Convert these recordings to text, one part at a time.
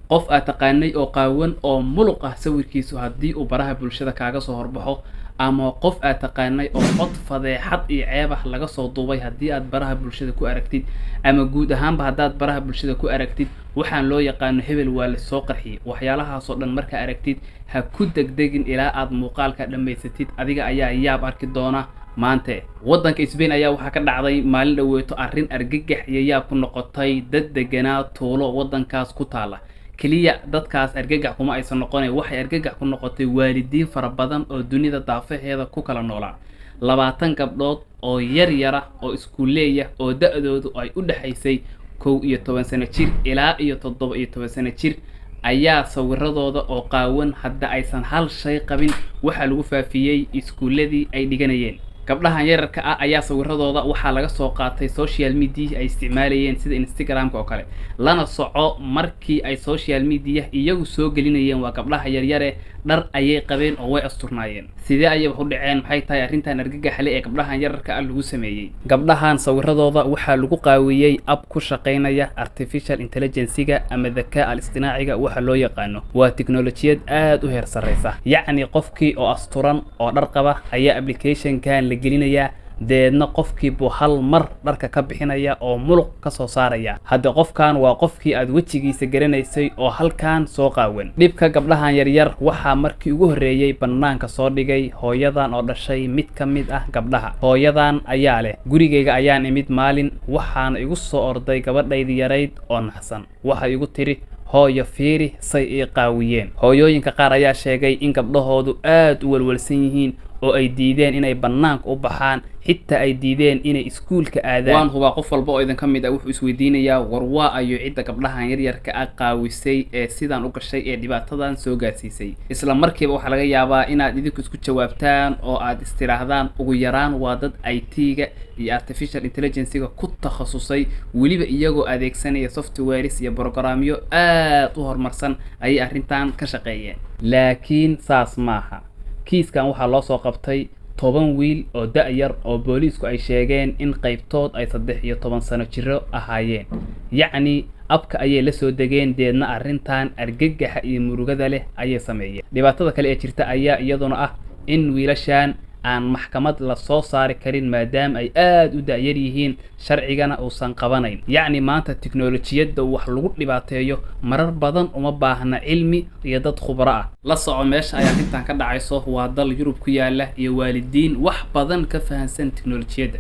Qof aad taqaanay oo qaawan oo muluq ah sawirkiisu haddii uu baraha bulshada kaaga soo horbaxo, ama qof aad taqaanay oo cod fadeexad iyo ceeb ah laga soo duubay haddii aad baraha bulshada ku aragtid, ama guud ahaanba haddaad baraha bulshada ku aragtid waxaan loo yaqaano hebel waa lasoo qarxiyey, waxyaalahaasoo dhan markaa aragtid ha ku degdegin ilaa aad muuqaalka dhammaysatid. Adiga ayaa yaab arki doona. Maante waddanka Spain ayaa waxaa ka dhacday maalin dhaweeto arrin argagax iyo yaab ku noqotay dad deganaa tuulo waddankaas ku taala. Keliya dadkaas argagax kuma aysan noqonayn, waxay argagax ku noqotay waalidiin fara badan oo dunida daafaheeda ku kala noolaa. 20 gabdhood oo yar yara oo iskuuleeya oo da-doodu ay u dhexaysay 11 sano jir ilaa iyo 17 sano jir ayaa sawiradooda oo qaawan, hadda aysan hal shay qabin, waxaa lagu faafiyey iskuuladii ay dhiganayeen. Gabdhahan yararka ah ayaa sawiradooda waxaa laga soo qaatay social media ay isticmaalayeen sida Instagramka oo kale. Lana soco, markii ay social media iyagu soo gelinayeen, waa gabdhaha yaryare, dhar ayay qabeen oo way asturnaayeen. Sidee ayay wax u dhaceen? Maxay tahay arrintan argagaxle ee gabdhahan yararka ah lagu sameeyey? Gabdhahan sawiradooda waxaa lagu qaawiyey app ku shaqaynaya artificial intelligencega ama dhakaa al istinaaciga waxa loo yaqaano. Waa tiknolojiyad aad u heer sarreysa. Yacni qofkii oo asturan oo dhar qaba ayaa applicationkan la gelinayaa, deedna qofkii buu hal mar dharka ka bixinaya oo muluq ka soo saaraya. Hadda qofkan waa qofkii aad wejigiisa garanaysay oo halkan soo qaawan. Dhibka gabdhahan yaryar waxaa markii ugu horreeyey bannaanka soo dhigay hooyadan oo dhashay mid ka mid ah gabdhaha. Hooyadan ayaa leh, "Gurigayga ayaan imid maalin, waxaana igu soo orday gabadhaydii yarayd oo naxsan. Waxay igu tiri, 'Hooyo, fiiri say ii qaawiyeen.'" Hooyooyinka qaar ayaa sheegay in gabdhahoodu aad u walwalsan yihiin oo ay diideen inay bannaanka u baxaan, xitaa ay diideen inay iskuulka aadaan. Waan hubaa qof walba oo idinka mid ah wuxuu isweydiinayaa, war waa ayo cidda gabdhahan yaryarka ah qaawisay ee sidaan u gashay ee dhibaatadan soo gaarsiisay? Isla markiiba waxaa laga yaabaa inaad idinku isku jawaabtaan oo aad istidhaahdaan ugu yaraan waa dad IT-ga iyo artificial intelligencega ku takhasusay, weliba iyagoo adeegsanaya softwares iyo programyo aad u horumarsan ayay arrintan ka shaqeeyeen. Laakiin saas maaha. Kiiskan waxaa loo soo qabtay 10 wiil oo da-yar oo booliisku ay sheegeen in qaybtood ay 13 sano jiro ahaayeen. Yacni appka ayay la soo degeen, deedna arrintan argagaxa iyo murugada leh ayay sameeyeen. Dhibaatada kale ee jirta ayaa iyaduna ah in wiilashan aan maxkamad la soo saari karin maadaama ay aada u da-yar yihiin, sharcigana uusan qabanayn. Yacni maanta tiknolojiyadda wax lagu dhibaateeyo marar badan uma baahna cilmi iyo dad khubro ah. La soco, meesha ay arrintan ka dhacayso waa dal Yurub ku yaala iyo waalidiin wax badan ka fahansan tiknolojiyadda.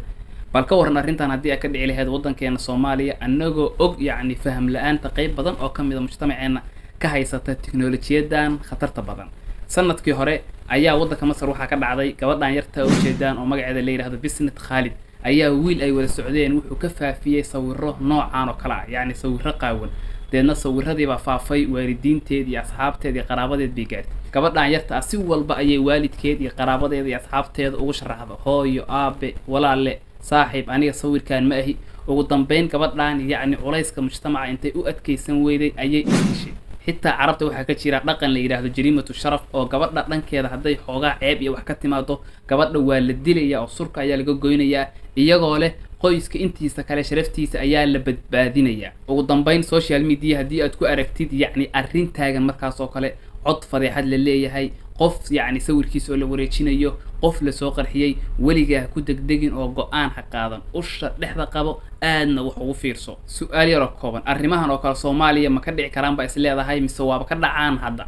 Bal ka warran arrintan haddii ay ka dhici lahayd waddankeena Soomaaliya, annagoo og yacni faham la-aanta qayb badan oo ka mid a mujtamaceena ka haysata tiknolojiyadan khatarta badan? Sanadkii hore ayaa waddanka Masar waxaa ka dhacday gabadhan yarta ujeedaan oo magaceeda la yidhahdo Bisnet Khaalid ayaa wiil ay wada socdeen wuxuu ka faafiyey sawiro noocan oo kale ah, yacni sawiro qaawan. Deedna sawiradiibaa faafay, waalidiinteed iyo asxaabteed iyo qaraabadeed bay gaartay. Gabadhan yarta ah si walba ayay waalidkeed iyo qaraabadeeda iyo asxaabteeda ugu sharaxdo, "Hooyo, aabe, walaale, saaxiib, aniga sawirkan ma ahi." Ugu dambeyn gabadhan yacni culayska mujtamaca intay u adkaysan weyday ayay isdishay. Xitaa Carabta waxaa ka jira dhaqan la yidhaahdo jariimatu sharaf, oo gabadha dhankeeda hadday xoogaa ceeb iyo wax ka timaado, gabadha waa la dilaya oo surka ayaa laga goynayaa, iyagoo leh qoyska intiisa kale sharaftiisa ayaa la badbaadinaya. Ugu dambeyn, social media haddii aad ku aragtid yacni arrin taagan markaas oo kale, cod fadeexad la leeyahay, qof yacni sawirkiisa oo la wareejinayo, qof lasoo qarxiyey, weligaa ha ku degdegin oo go-aan ha qaadan. Usha dhexda qabo, aadna wax ugu fiirso. Su-aal yaroo kooban: arrimahan oo kale Soomaaliya ma ka dhici karaan baa is leedahay, mise waaba ka dhacaan hadda?